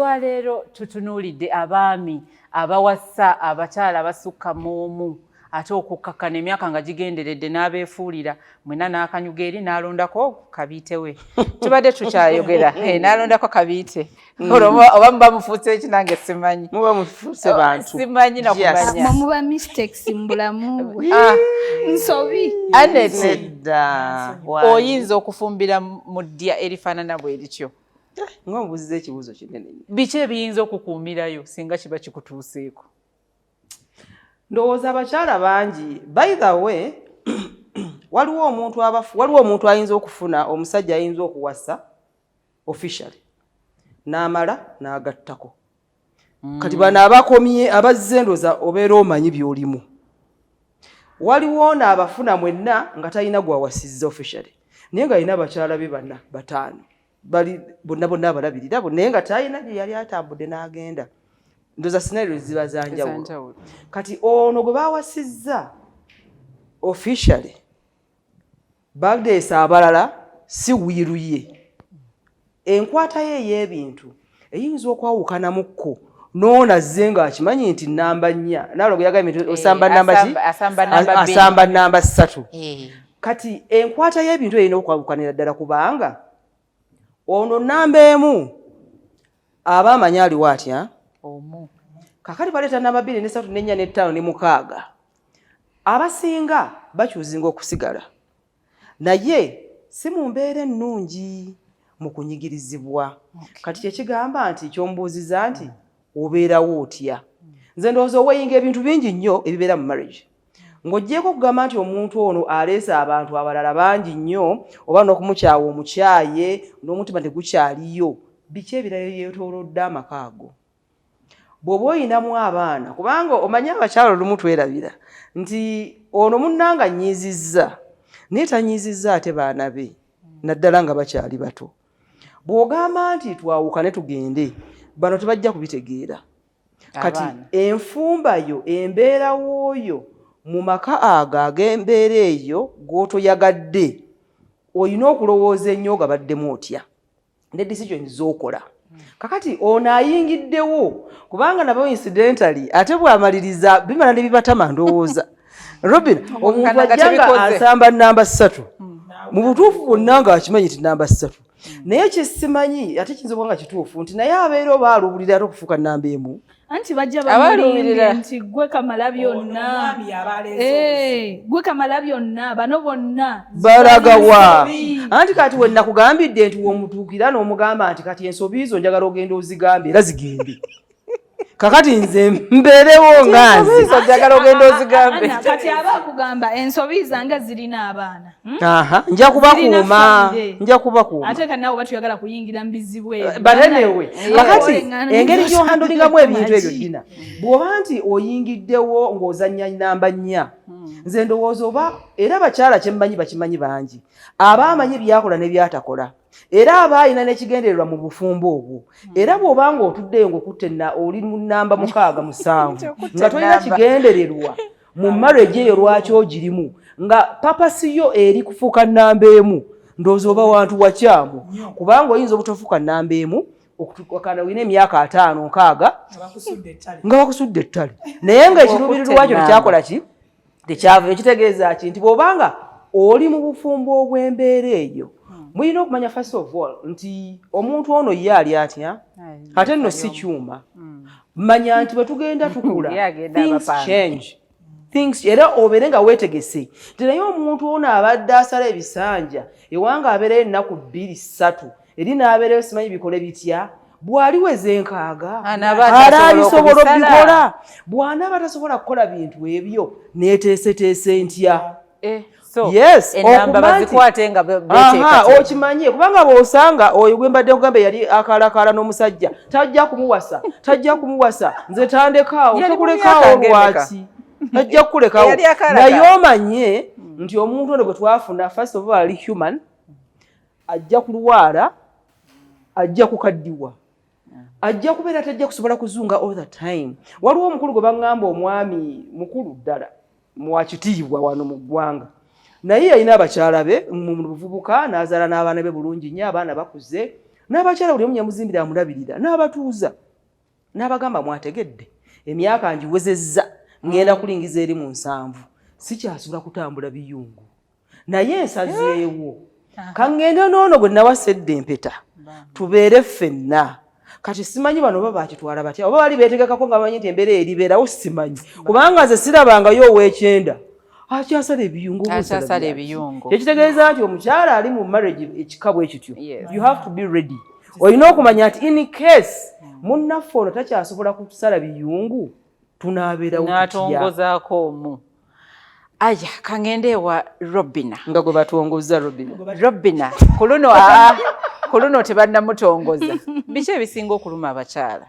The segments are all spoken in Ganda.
Olwaleero tutunuulidde abaami abawasa abakyala abasukka mu omu, ate okukkakkana emyaka nga gigenderedde n'abeefuulira mwena n'akanyuga eri n'alondako kabiite we. Tubadde tukyayogera, n'alondako kabiite. Olwo oba muba mufuuse eki? Nange simanyi. Muba mufuuse bantu. Simanyi nakumanya. Mwe muba mistakes mu bulamu bwe. Ah, nsobi. Anet, Nedda. oyinza okufumbira mu ddya erifaanana bwe lityo? Nga mubuuziza ekibuuzo kinene nnyo. Biki ebiyinza okukuumirayo singa kiba kikutuuseeko? Ndowooza abakyala bangi, by the way, waliwo omuntu abafu, waliwo omuntu ayinza okufuna omusajja, ayinza okuwasa officially n'amala n'agattako. Kati bano abakomye abazze, ndowooza obeera omanyi by'olimu. Waliwo ono abafuna mwenna nga talina gwawasizza officially, naye ng'alina abakyala be bana, bataano, bali bonna bonna abalabirira bo, naye nga talina gye yali atambudde n'agenda. Ndowooza scenario ziba za njawulo. Ez'enjawulo. Kati ono gwe bawasizza officially, baleese abalala, si will ye, enkwata ye ey'ebintu eyinza okwawukanamukko n'ono azze ng'akimanyi nti namba 4, naalwo yagambye nti osamba namba ki? Asamba namba 2. Asamba namba 3. Kati enkwata y'ebintu erina okwawukanira ddala, kubanga ono namba 1 aba amanyi aliwo atya. Omu. Kakati baleeta namba 2 ne 3 ne 4 ne 5 ne 6, abasinga bakyuzinga okusigala, naye si mu mbeera ennungi, mu kunyigirizibwa. Kati kyekigamba nti kyombuuziza nti obeerawo otya, nze ndowooza oweyinga ebintu bingi nnyo ebibeera mu marriage, ng'ogyeko okugamba nti omuntu ono aleese abantu abalala bangi nnyo, oba n'okumukyawa omukyaye n'omutima tegukyaliyo. Biki ebirala ebyetoolodde amaka ago bw'oba oyinamu abaana? Kubanga omanyi abakyala olumu twerabira nti ono munnanga nnyiizizza, naye tanyiizizza ate baana be, naddala nga bakyali bato. Bw'ogamba nti twawukane tugende, bano tebajja kubitegeera. Kati enfumba yo, embeerawo yo mu maka ago ag'embeera eyo gw'otoyagadde, olina okulowooza ennyo ogabaddemu otya ne decision z'okola. Kakati ono ayingiddewo, kubanga nabo incidentally ate bw'amaliriza bimala ne bibatama. Ndowooza, Robin, omuntu ajja nga asamba namba 3, mu butuufu bwonna ng'akimanyi nti namba 3, naye kyesimanyi ate kiyinza okuba nga kituufu nti naye abeera oba aluubulira ate okufuuka namba 1. Anti bajja bamulimbye nti gwe kamala byonna, gwe kamala byonna, bano bonna. Balagawa? Anti kati we nakugambidde nti womutuukira n'omugamba nti kati ensobi zo njagala ogenda ozigambe era zigende, kakati nze mbeerewo nga nze. Njagala ogenda ozigambe. Kati aba akugamba ensobi zange zirina abaana, Nja kubakuuma, nja kubakuuma. Ate kati nawe batuyagala kuyingira mu bizibu ebyo. But anyway, kakati engeri gy'ohandlingamu ebintu ebyo, dina bw'oba nti oyingiddewo ng'ozannya namba 4, nze ndowooza oba era abakyala kyemmanyi bakimanyi bangi, aba amanyi byakola ne byatakola, era aba alina n'ekigendererwa mu bufumbo obwo. Era bw'oba nga otuddeyo ng'okutte oli mu namba 6, 7, nga tolina kigendererwa mu marriage eyo, lwaki ogirimu nga purpose yo eri kufuuka namba 1? Ndowooza oba wantu wakyamu, kubanga oyinza obutofuuka namba 1 okutuukana olina emyaka 50, 60 nga bakusudde ettale, naye nga ekiruubirirwa kyo tekyakola ki, tekyava. Ekitegeeza ki nti bw'obanga oli mu bufumbo obw'embeera eyo, mulina okumanya first of all nti omuntu ono ye ali atya. Ate nno si kyuma. Manya nti bwe tugenda tukula, things change, things, era obeere nga weetegese nti naye omuntu ono abadde asala ebisanja ewanga abeerayo ennaku 2, 3, eri n'abeerayo simanyi bikole bitya, bw'aliweza 60 alaabisobola obikola. Bw'anaaba tasobola kukola bintu ebyo, neeteeseteese ntya? Yes, bazikwate nga okimanye, kubanga bw'osanga oyo gwe mbadde nkugamba yali akalakala n'omusajja, tajja kumuwasa, tajja kumuwasa, nze tandekaawo, tekulekaawo lwaki? Tajja kukulekawo, naye omanye nti omuntu ono gwe twafuna, first of all ali human, ajja kulwala, ajja kukaddiwa, ajja kubeera tajja kusobola kuzunga all the time. Waliwo omukulu gwe baŋŋamba, omwami mukulu ddala mwakitiibwa wano mu ggwanga, naye yalina abakyala be mu buvubuka, n'azaala n'abaana be bulungi nnyo, abaana bakuze. N'abakyala buli omu yamuzimbira, amulabirira, n'abatuuza, n'abagamba, "Mwategedde, emyaka ngiwezezza, ngenda kulingiza eri mu 70, sikyasobola kutambula biyungu, naye nsazeewo kaŋŋende n'ono gwe nawasa edda empeta, tubeere ffenna." Kati simanyi bano oba bakitwala batya, oba bali beetegekako nga bamanyi nti embeera eribeerawo, simanyi, kubanga nze sirabangayo ow'ekyenda akyasala ebiyungu. Oba osala Akyasala byaki? Ebiyungu. Ekitegeeza nti omukyala ali mu marriage ekika bwe kityo, you have to be ready. Olina okumanya nti in case munnaffe ono takyasobola kusala biyungu, tunaabeerawo tutya? N'atongozaako omu. Aya, kaŋŋende ewa Robina. Nga gwe batongoza, Robina. Robina, ku luno, ku luno tebannamutongoza. Biki ebisinga okuluma abakyala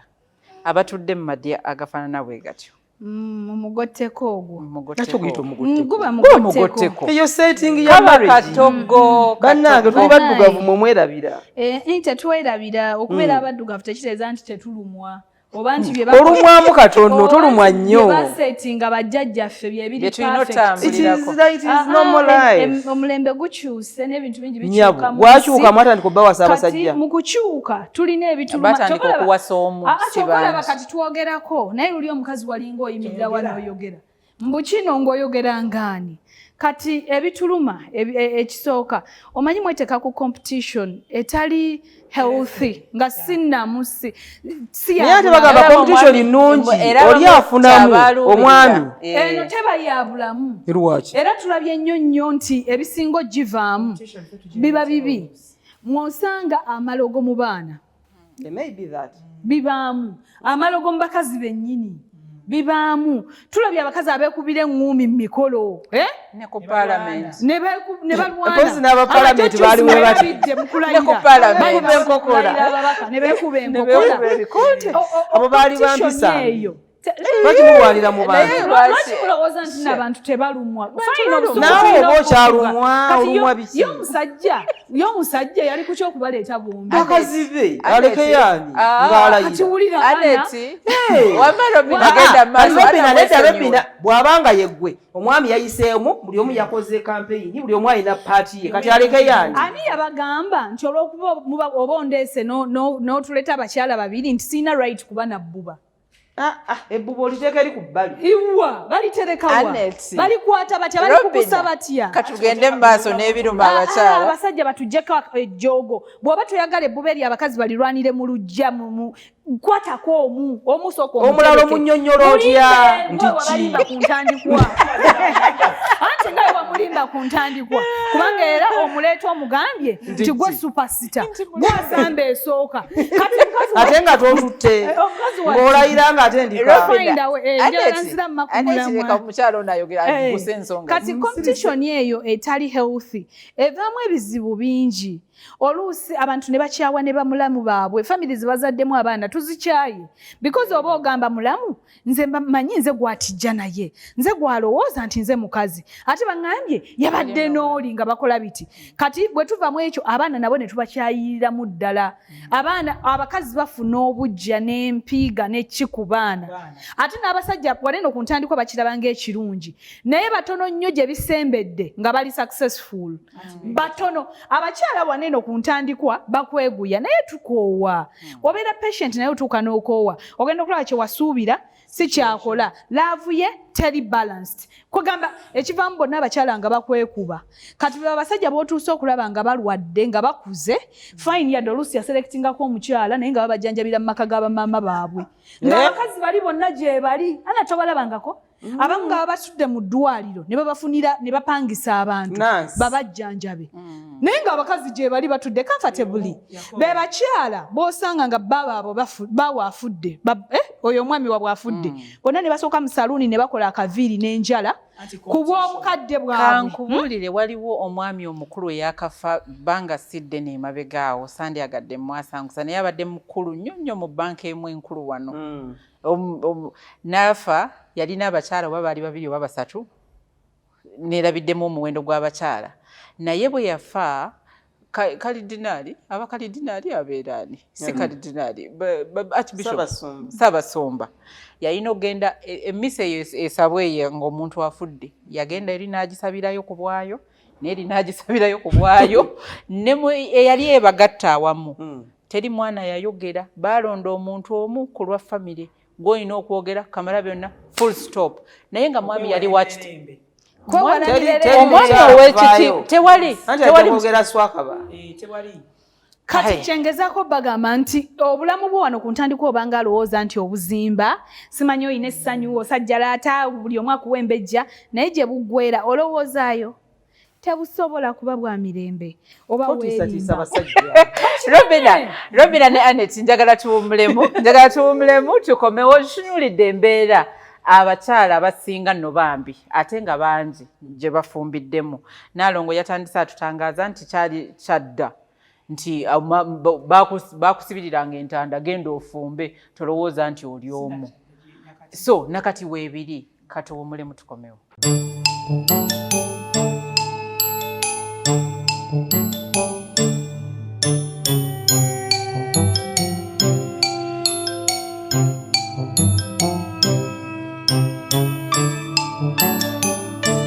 abatudde mu madya agafaanana bwe gatyo? Omugotteko ogwo. Nakyo guyita omugotteko. Guba Guba mugotteko. mugotteko. Eyo setting ya Kaba marriage. Katogo. Bannange, Katogo. tuli baddugavu, mwe mwerabira. Eh, tetwerabira okubeera abaddugavu tekitegeeza nti tetulumwa oba nti bye Olumwamu katono, oba tolumwa nti nnyo. bye basetinga bajjajjaffe bye biri Bye tulina perfect. otambulirako. It is normal life. Omulembe gukyuse n'ebintu bingi Nyabo, bikyuka mu gwakyuka, nsi. mwatandika obbawasa Kati abasajja. mu kukyuka tulina ebituluma. Batandika okuwasa omu, si Kyova olaba bangi. kati twogerako, naye luli omukazi walinga oyimirira wano oyogera mbu kino ng'oyogera ngaani. Kati ebituluma ekisooka, omanyi mweteeka ku competition etali healthy, nga sinnamu si si Naye ate bagamba Era competition nnungi, era oli abamu afunamu kyabaluubirira. omwami. Eno teba ya bulamu. Lwaki? Era tulabye nnyo nnyo nti ebisinga ogivaamu biba bibi, mwosanga amalogo mu baana. It may be that. Bibaamu amalogo mu bakazi bennyini, bibaamu. Tulabye abakazi abeekubira eŋŋuumi mu mikolo, eh? Ne ku parliament. Ne balwana. Mpozi n'abapalamenti baali we bati. Abajjajjuzi mu kulayira. Ne ku parliament. Bali Bekuba enkokola. kulayira ababaka, ne beekuba Ne enkokola. beekuba ebikonde. Abo baali Competition bampisa mbi. eyo. Lwaki mulwanira mu bantu? Naye Lwaki mulowooza nti n'abantu tebalumwa? Fine, obusungu Naawe tulina oba okubuvuga. okyalumwa, Kati olumwa biki? y'omusajja yali ku kyokubaleeta bombi. Bakazi be alekeyaani Ah. ng'alayira. Kati wulira, Anna, Aneti, wamma Robina, Ah, genda mu maaso. kati Robina, Anna nedda. mwesonyiwe. Robina bw'abanga yeggwe omwami yayiseemu, buli omu yakoze campaign, buli omu alina part ye, kati alekeyaani. Ani yabagamba nti olwokuba oba ondeese n'otuleeta abakyala babiri nti sirina right kuba nabbuba? Ah, ah, ebbuba oliteeka eri ku bbali. Iwa baliterekawa? Annette. Balikwata batya? Balikukusa Robina, batya? katugende mu maaso n'ebiruma abakyala. Abasajja batuggyeko ejjoogo. Bw'oba toyagala ebbuba eri, abakazi balirwanire mu luggya, kwatako omu omu, sooka Omulala omutereke. omunnyonnyola otya Mulimbe, nti ng'owe ki? wabalimba ku ntandikwa, anti nga wamulimba ku ntandikwa, kubanga era omuleeta omugambye nti gwe ki? superstar, gwasamba esooka. Kati mukazi Ate nga totutte omukazi ng'olayira nga ate ndika. Find a way. Njagala Aneti, nzira mu Aneti, makumulamu. leka omukyala ono ayogera, aguse ensonga. Kati competition eyo etali healthy evaamu ebizibu bingi. Oluusi abantu ne bakyawa ne bamulamu baabwe, family zebazaddemu abaana tuzikyaye, because oba ogamba mulamu, nze manyi nze gwatijja, naye nze gwalowooza nti nze mukazi, ate baŋŋambye yabadde n'oli nga bakola biti. Kati bwe tuva mu ekyo, abaana nabo ne tubakyayiriramu ddala. Abaana abakazi bafuna obujja n'empiiga neki ku baana, ate n'abasajja waneno ku ntandikwa bakiraba ng'ekirungi, naye batono nnyo gye bisembedde nga bali successful, batono. Abakyala waneno ku ntandikwa bakweguya, naye tukoowa. Obeera patient, naye otuuka n'okoowa, ogenda okulaba kye wasuubira si kyakola. Love ye teri balanced, kugamba ekivaamu bonna abakyala nga bakwekuba. Kati be abasajja b'otuuse okulaba nga balwadde nga bakuze, fine, yadde oluusi yaselectingako omukyala, naye nga babajjanjabira mu maka g'abamaama baabwe, nga Eh? abakazi bali bonna gye bali. Ana tobalabangako abamu nga babasudde mu ddwaliro ne babafunira ne bapangisa abantu Nurse. babajjanjabe, naye nga abakazi gye bali batudde comfortably. Be bakyala b'osanga nga baba abo baawe afudde, oyo omwami wabwe afudde, bonna ne basooka mu saluuni ne bakola akaviiri n'enjala ku bw'obukadde bwabwe. Kankubuulire, waliwo omwami omukulu eyakafa bbanga si ddene emabega awo, sandyagadde mwasangusa, naye abadde mukulu nnyo nnyo mu banka emu enkulu wano. N'afa yalina abakyala oba baali babiri oba basatu, neerabiddemu omuwendo gw'abakyala, naye bwe yafa, kalidinaali, aba kalidinaali abeera ani? Si kalidinaali, archbishop. Ssaabasumba. Ssaabasumba yalina okugenda emmisa eyo esabwa eyo ng'omuntu afudde. Yagenda eri n'agisabirayo ku bwayo, n'eri n'agisabirayo ku bwayo, ne eyali ebagatta awamu. Teri mwana yayogera, baalonda omuntu omu ku lwa famire gw'olina okwogera kamala byonna, full stop. Naye nga mwami yali wakiti Kwewala Teri- mirerembe. teri omwami mukyala ow'ekiti avaayo. tewali Anti tewali atekwogera swakaba. Kati Aye. kyengezaako bagamba nti obulamu bwo wano ku ntandikwa obanga alowooza nti obuzimba, simanyi olina essanyu, osajjalaata, buli omu akuwa embejja, naye gye buggwera olowoozaayo tebusobola kuba bwa mirembe oba Totiisatiisa weerimba. basajja. Robina ne Anet, njagala tuwummulemu, njagala tuwummulemu tukomewo. Tutunuulidde embeera abakyala abasinga nno bambi ate nga bangi gye bafumbiddemu. Naalongo yatandise atutangaaza nti kyali kyadda nti bakusibiriranga entanda, genda ofumbe, tolowooza nti oli omu. So nakati weebiri, katuwummulemu tukomewo.